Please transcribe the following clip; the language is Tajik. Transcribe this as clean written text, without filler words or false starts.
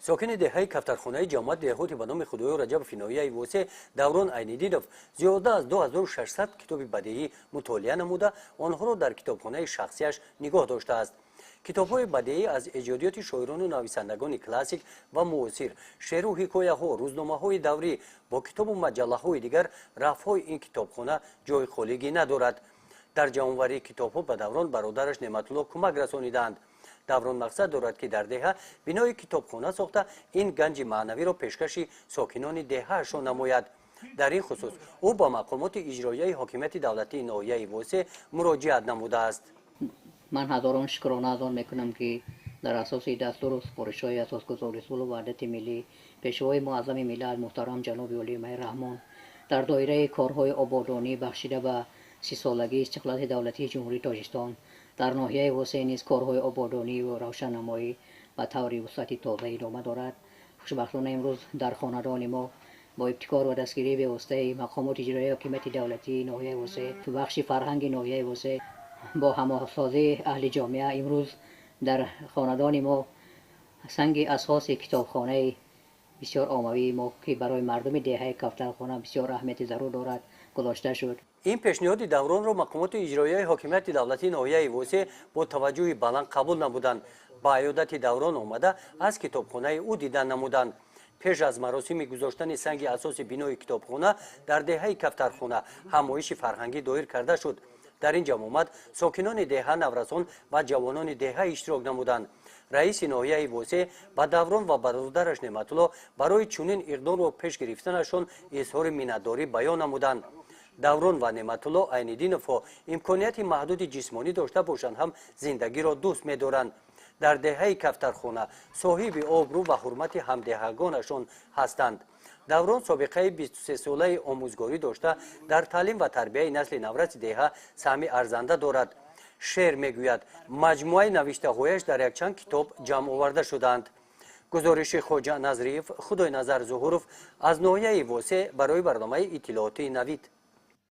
Сокини деҳаи Кафтархонаи ҷамоати деҳоти ба номи Худоёр Раҷабови ноҳияи Восеъ Даврон Айниддинов зиёда аз 2600 китоби бадеӣ мутолиа намуда, онҳоро дар китобхонаи шахсияш нигоҳ доштааст. Китобҳои бадеӣ аз эҷодиёти шоирону нависандагони классик ва муосир, шеъру ҳикояҳо, рӯзномаҳои даврӣ бо китобу маҷаллаҳои дигар рафҳои ин китобхона ҷои холигӣ надорад. Дар ҷамъоварии китобҳо ба Даврон бародараш Неъматулло кӯмак расонидаанд. Даврон мақсад дорад, ки дар деҳа бинои китобхона сохта, ин ганҷи маънавиро пешкаши сокинони деҳаашон намояд. Дар ин хусус ӯ ба мақомоти иҷроияи ҳокимияти давлатии ноҳияи Восеъ муроҷиат намудааст. Ман ҳазорон шукрона аз он мекунам, ки дар асоси дастуру супоришҳои Асосгузори сулҳу ваҳдати миллӣ, Пешвои муаззами миллат, муҳтарам ҷаноби олии Эмомалӣ Раҳмон, дар доираи корҳои ободонӣ, бахшида ба 30-солагии истиқлолияти давлатии Ҷумҳурии Тоҷикистон, дар ноҳияи Восеъ низ корҳои ободонӣ ва равшаннамоӣ ба таври вусъати тоза идома дорад. Хушбахтона, имрӯз дар хонадони мо бо ибтикор ва дастгирии бевоситаи мақомоти иҷроияи ҳокимияти давлатии ноҳияи Восеъ, бахши фарҳанги ноҳияи Восеъ, бо ҳамоҳангсозии аҳли ҷомеа, имрӯз дар хонадони мо санги асоси китобхонаи бисёр оммавии мо, ки барои мардуми деҳаи Кафтархона бисёр аҳамияти зарур дорад, гузошта шуд. Ин пешниҳоди Давронро мақомоти иҷроияи ҳокимияти давлатии ноҳияи Восеъ бо таваҷҷӯҳи баланд қабул намуданд, ба аёдати Даврон омада, аз китобхонаи ӯ дидан намуданд. Пеш аз маросими гузоштани санги асоси бинои китобхона дар деҳаи Кафтархона ҳамоиши фарҳангӣ доир карда шуд. Дар ин ҷамъомад сокинони деҳа, наврасон ва ҷавонони деҳа иштирок намуданд. Раиси ноҳияи Восеъ ба Даврон ва бародараш Неъматулло барои чунин иқдомро пеш гирифтанашон изҳори миннатдорӣ баён намуданд. Даврон ва Неъматулло Айниддиновҳо имконияти маҳдуди ҷисмонӣ дошта бошанд ҳам, зиндагиро дӯст медоранд. Дар деҳаи Кафтархона соҳиби обрӯ ва ҳурмати ҳамдеҳагонашон ҳастанд. Даврон собиқаи 23-солаи омӯзгорӣ дошта, дар таълим ва тарбияи насли навраси деҳа саҳми арзанда дорад. Шеър мегӯяд, маҷмӯаи навиштаҳояш дар якчанд китоб ҷамъ оварда шудаанд. Гузориши Хоҷа Назриев, Худойназар Зуҳуров аз ноҳияи Восеъ барои барномаи иттилоотии «Навид».